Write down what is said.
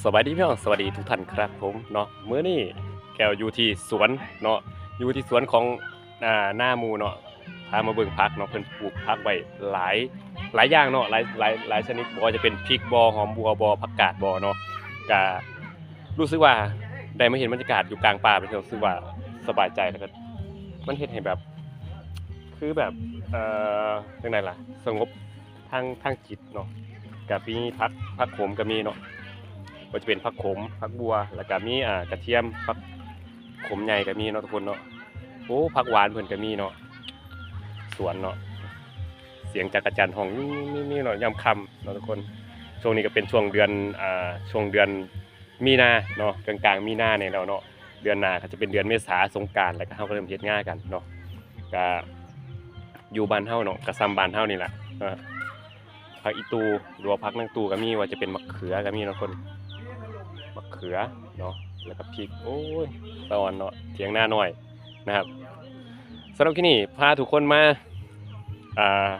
ສະບາຍດີພີ່ນ້ອງ ສະບາຍດີທຸກທ່ານຄັບຜົມເນາະ. ມື້ນີ້ແກ້ວຢູ່ທີ່ສວນເນາະ ຢູ່ທີ່ສວນຂອງ ອ່າ ນ້າໝູ່ເນາະ. ພາມາເບິ່ງຜັກເນາະ ເພິ່ນປູກຜັກໄວ້ຫຼາຍ ຫຼາຍຢ່າງເນາະ ຫຼາຍ ຫຼາຍ ຫຼາຍຊະນິດ ບໍ່ວ່າຈະເປັນພິກບໍ ຫອມບົວບໍ ຜັກກາດບໍເນາະ. ກະຮູ້ສຶກວ່າໄດ້ມາເຫັນບັນຍາກາດຢູ່ກາງປ່າ ເປັນ ຮູ້ສຶກວ່າສະບາຍໃຈ ແລ້ວກໍມັນເຮັດໃຫ້ແບບ ຄືແບບ ເອີ ຈັ່ງໃດລະ ສະຫງົບທາງ ທາງຈິດເນາະ. ກະມີຜັກ ຜັກໂຂມກໍມີເນາະ ບໍ່ວ່າຈະເປັນຜັກໂຂມ ຜັກບົວ ແລ້ວກະມີ ອ່າ ກະທຽມ ຜັກໂຂມໃຫຍ່ກໍມີເນາະທຸກຄົນເນາະ. ໂອ້ ຜັກຫວານເພິ່ນກໍມີເນາະ ສວນເນາະ. ສຽງຈັກກະຈັ່ນຮ້ອງມີໆໆເນາະ ຍາມຄ່ຳເນາະທຸກຄົນ. ຊ່ວງນີ້ກໍເປັນຊ່ວງເດືອນ ອ່າ ຊ່ວງເດືອນມີນາເນາະ ກາງໆມີນານີ້ແລ້ວເນາະ. ເດືອນໜ້າກໍຈະເປັນເດືອນເມສາ ສົງການ ແລ້ວກໍເຮົາກໍເລີ່ມເຮັດງານກັນເນາະ. ກະຢູ່ບ້ານເຮົາເນາະ ກະສ່ຳບ້ານເຮົານີ້ແຫຼະ ເອີ ຜັກອີ່ຕູ່ ຫຼືວ່າຜັກນາງຕູ່ກໍມີ ວ່າຈະເປັນໝາກເຂືອກໍມີເນາະທຸກຄົນ ໝາກເຂືອເນາະ ແລ້ວກໍພິກ. ໂອ້ຍ ຕາອອນເນາະ ຖຽງນານ້ອຍນະຄັບ. ສຳລັບຄລິບນີ້ພາທຸກຄົນມາ ອ່າ